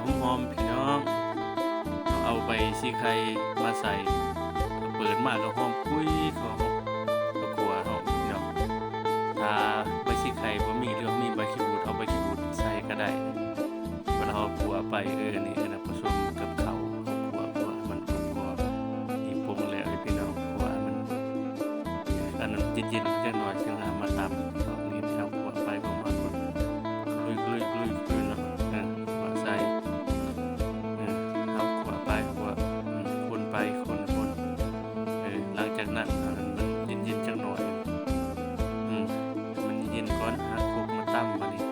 ຫອມໆ ພີ່ນ້ອງ ເອົາໃບສີໄຄມາໃສ່ ເປີດມາກໍຫອມກຸ້ຍ ເຂົ້າຄົວເຮົາພີ່ນ້ອງ. ຖ້າໃບສີໄຄບໍ່ມີ ຫຼືວ່າມີໃບຂີ້ຫູດ ເອົາໃບຂີ້ຫູດໃສ່ກໍໄດ້. ເວລາເຮົາຂົ້ວໄປ ເອີ ອັນນີ້ ເອີ ປະສົມກັບເຂົ້າ ເຮົາຂົ້ວ ຂົ້ວໃຫ້ມັນກອບໆ ນີ້ປຸງແລ້ວເດ້ພີ່ນ້ອງ ຂົ້ວໃຫ້ມັນ ອັນນັ້ນເຢັນໆ ຈັກໜ້ອຍ ຈຶ່ງເອົາມາຕຳ. ນີ້ເຮົາຂົ້ວໄປ ເຂົ້າມາ ລຸຍໆໆໆ ເນາະ ເອີ ຂົ້ວໃສ່ ເອີ ເຮົາຂົ້ວໄປ ຂົ້ວ ອືມ ຄົນໄປ ຄົນໆ ເອີ ຫຼັງຈາກນັ້ນ ອັນນັ້ນມັນເຢັນໆ ຈັກໜ້ອຍ ອືມ ມັນເຢັນກ່ອນ ຫາຄົກມາຕຳ ບາດນີ້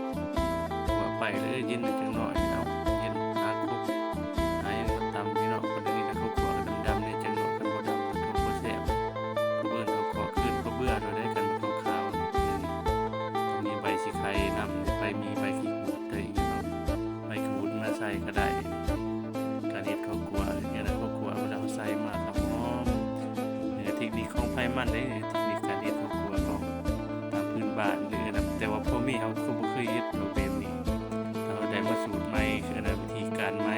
ຂົ້ວໄປເລີຍ ເຢັນໄປຈັກໜ້ອຍ ເອົາ ເຢັນ ຫາຄົກ ຫາຫຍັງມາຕຳ ພີ່ນ້ອງ. ຄົນອັນນີ້ນະ ເຂົາຂົ້ວໃຫ້ດຳໆ ແດ່ຈັກໜ້ອຍ ຄັນບໍ່ດຳ ມັນກໍບໍ່ແຊບ. ເຂົາເອີ້ນເຂົ້າຂົ້ວຄືນເຂົ້າເບືອໂດຍໄດ້ ຄັນເປັນຂາວໆ ນີ້ ມີໃບສີໄຄນຳ ໄປມີໃບຂີ້ຫູດໄດ້ອີກເນາະ ໃບຂີ້ຫູດມາໃສ່ກໍໄດ້. ການເຮັດເຂົ້າຂົ້ວ ເຮັດແນວໃດເຂົ້າຂົ້ວ ເວລາເຮົາໃສ່ມາກໍຫອມ. ນີ້ເຕັກນິກຂອງໃຜມັນເດ້ ເຕັກນິກການເຮັດເຂົ້າຂົ້ວຂອງ ຕາມພື້ນບ້ານເດີນະ ແຕ່ວ່າພໍ່ແມ່ເຮົາຄືບໍ່ເຄີຍເຮັດດອກແບບນີ້. ເຮົາໄດ້ມາສູດໃໝ່ ຄືອັນນັ້ນ ວິທີການໃໝ່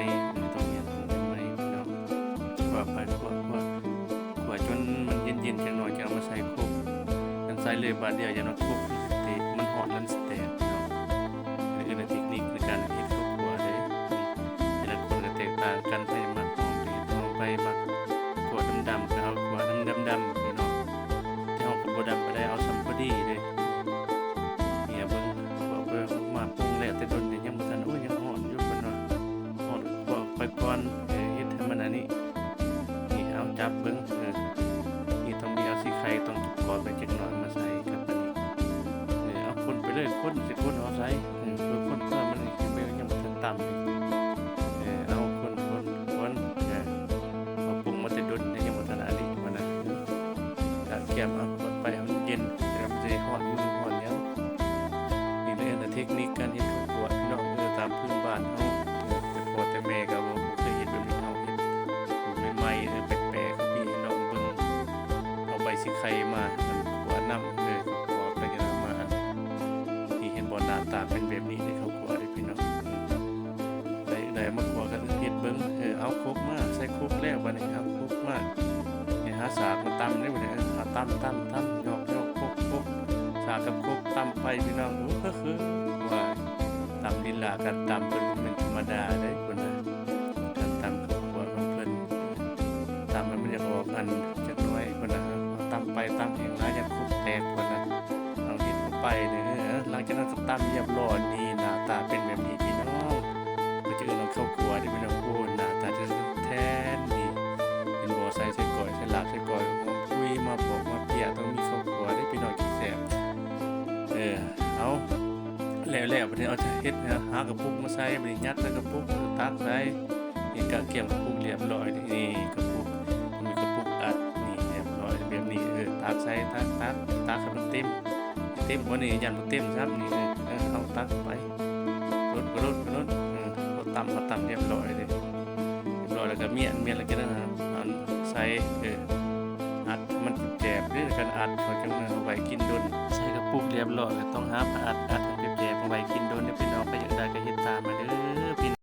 ຕ້ອງເຮັດໃໝ່ເນາະ. ຂົ້ວໄປ ຂົ້ວ ຂົ້ວ ຂົ້ວຈົນມັນເຢັນໆ ຈັກໜ້ອຍ ຈຶ່ງເອົາມາໃສ່ຄົກ. ຄັນໃສ່ເລີຍບາດດຽວ ຢ້ານວ່າຄົກມັນຊິແຕກ ມັນຮ້ອນ ມັນຊິແຕກເນາະ. ອັນນີ້ຄືເຕັກນິກໃນການເຮັດເຂົ້າຂົ້ວເດ້. ແຕ່ລະຄົນກໍແຕກຕ່າງກັນ ໃຜມັກຫອມກໍເຮັດຫອມໄປ ມັກຂົ້ວດຳໆ ກໍເອົາຂົ້ວດຳໆ ນີ້ເນາະ. ແຕ່ເຮົາກໍບໍ່ດຳປານໃດ ເອົາສ່ຳພໍດີເດ້. ເບິ່ງ ເຂົ້າໄປມາປຸງແລ້ວແຕ່ດົນ ຍັງບໍ່ທັນ ໂອ້ຍ ຍັງຮ້ອນຢູ່ ເພິ່ນວ່າຮ້ອນ ກໍໄປກ່ອນ ເຮັດໃຫ້ມັນອັນນີ້. ນີ້ ເອົາຈັບເບິ່ງ ເອີ ນີ້ຕ້ອງມີ ເອົາສີໄຄຕ້ອງກອດໄປຈັກໜ້ອຍມາໃສ່ກັບອັນນີ້. ເອີ ເອົາຄົນໄປເລີຍ ຄົນ ຊິຄົນເອົາໃສ່ ເອີ ຄົນເພື່ອມັນຍັງບໍ່ທັນຕຳ. ເອີ ເອົາຄົນ ຄົນ ຄົນ ເອີ ເອົາປຸງມາແຕ່ດົນ ຍັງບໍ່ທັນອັນນີ້ ມັນນະ ກະກຽມເອົາໄປໃຫ້ມັນເຢັນ ແລ້ວມັນຊິໄດ້ຮ້ອນມືຮ້ອນຫຍັງ. ນີ້ແຫຼະເຕັກນິກການເຮັດເຂົ້າຂົ້ວ ພີ່ນ້ອງເອີຍ ຕາມພື້ນບ້ານເຮົາ ເອີ ແຕ່ພໍ່ແຕ່ແມ່ກໍບໍ່ ບໍ່ເຄີຍເຮັດແບບນີ້ ເຮົາເຮັດໃໝ່ໆ ເອີ ແປກໆ ໃຫ້ພີ່ໃຫ້ນ້ອງເບິ່ງ ເອົາໃບສີໄຄມາ ອັນ ຂົ້ວນຳ ເອີ ຂົ້ວໄປກັນມາ ນີ້ ເຫັນບໍ່ ໜ້າຕາເປັນແບບນີ້ເດ້ ເຂົ້າຂົ້ວເດ້ ພີ່ນ້ອງ. ໄດ້ ໄດ້ມາຂົ້ວກັນ ເຮັດເບິ່ງ ເອີ ເອົາຄົກມາ ໃສ່ຄົກແລ້ວ ບາດນີ້ເອົາຄົກມາ ຫາສາກມາຕຳເດ້ ບາດນີ້ ເອີ ເອົາຕຳ ຕຳ ຕຳ ຍອກ ຍອກ ຄົກ ຄົກ ສາກກັບຄົກ ຕຳໄປ ພີ່ນ້ອງ. ໂອ້ ຄື ຄື ວ່າຕຳລີລາການຕຳເພິ່ນບໍ່ແມ່ນທຳມະດາເດ້ ເພິ່ນນະ ການຕຳເຂົ້າຂົ້ວຂອງເພິ່ນ ຕຳໃຫ້ມັນຢາກອອກອັນຈັກໜ້ອຍ ເພິ່ນນະ ເອົາຕຳໄປ ຕຳແຮງຫຼາຍ ຢ້ານຄົກແຕກ ເພິ່ນນະ. ເອົາເຮັດເຂົ້າໄປເດີ ຫຼັງຈາກນັ້ນກໍຕຳຮຽບຮ້ອຍ ນີ້ ໜ້າຕາເປັນແບບນີ້ພີ່ນ້ອງ ເພິ່ນຈະເອີ້ນວ່າເຂົ້າຂົ້ວເດ້ພີ່ນ້ອງ. ໂອ້ ໜ້າຕາແທ້ໆ ນີ້ ເຫັນບໍ່ ໃສ່ ໃສ່ກ້ອຍ ໃສ່ລາບ ໃສ່ກ້ອຍ ຫອມກຸ້ຍ ມາປອກມາເປຍ ຕ້ອງມີເຂົ້າຂົ້ວເດ້ພີ່ນ້ອງ ຈຶ່ງແຊບ. ເອີ ເອົາ ແລ້ວໆ ບາດນີ້ເອົາຈະເຮັດ ຫາກະປຸກມາໃສ່ ບາດນີ້ຍັດໃສ່ກະປຸກ ເອີ ຕັກໃສ່ ນີ້ກະກຽມກະປຸກຮຽບຮ້ອຍ ນີ້ກະປຸກ ມີກະປຸກອັດ ນີ້ຮຽບຮ້ອຍແບບນີ້ ເອີ ຕັກໃສ່ ຕັກ ຕັກ ຕັກໃຫ້ມັນເຕັມ ເຕັມບໍ່ນີ້ ຢ້ານບໍ່ເຕັມຊ້ຳນີ້ ເອີ ເອົາຕັກໄປ ລົດກໍລົດ ກໍລົດ ເອີ ເຮົາຕຳ ເຮົາຕຳຮຽບຮ້ອຍເດ້ ຮຽບຮ້ອຍແລ້ວກໍມ້ຽນ ມ້ຽນແລ້ວກໍນັ້ນ ອັນໃສ່ ເອີ ອັດມັນແຈບເດ້ ຄັນອັດເຮົາຈັ່ງນັ້ນ ເຮົາໄວ້ກິນດົນ ໃສ່ກະປຸກຮຽບຮ້ອຍ ກໍຕ້ອງຫາຜ້າອັດ ອັດໃຫ້ແຈບ ເອົາໄວ້ກິນດົນເດ້ພີ່ນ້ອງ ໃຜຢາກໄດ້ກໍເຮັດຕາມມາເດີ.